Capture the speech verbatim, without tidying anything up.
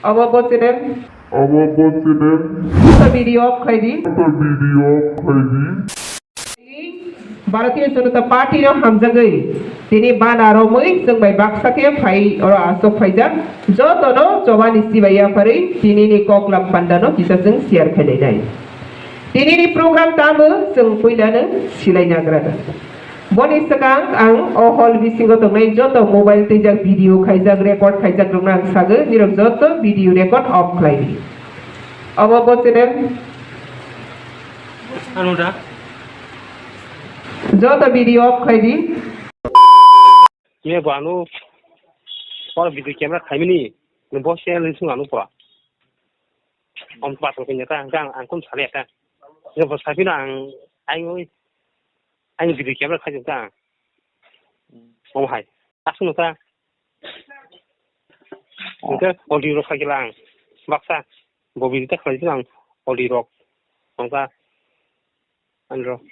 Abo bo channel. Abo bo channel. Video off khaidi. Video off khaidi. Bharatiya Janata Party no hamjagwi tini bana romwi chwng bai baksa khe phai oro aswk phaijak. Jotono chobani chibai yapharwi tinini koklam pandano kisa chwng share khainai. Tinini program tamo chwng puilano silai nagra. Boni swkang ang o hall bisingo tongnai joto mobile twijak video khaijak, record khaijak rokno ang sagwi, nirok joto video record off khlai di. Obo bo channel. Ano da? Joto video off khlai di. Ye bo ano, pora video camera khaimini, bo channel ni sung ano pora. Om patro kanya ta, ang, ang kun sale ta. Ye bo sapi na ang, ang, ang video camera khai ta. Om hai. Asung ta. Oke, audio rok khai lang. Baksa, bo video ta khai lang, audio rok. Om ta. Andro.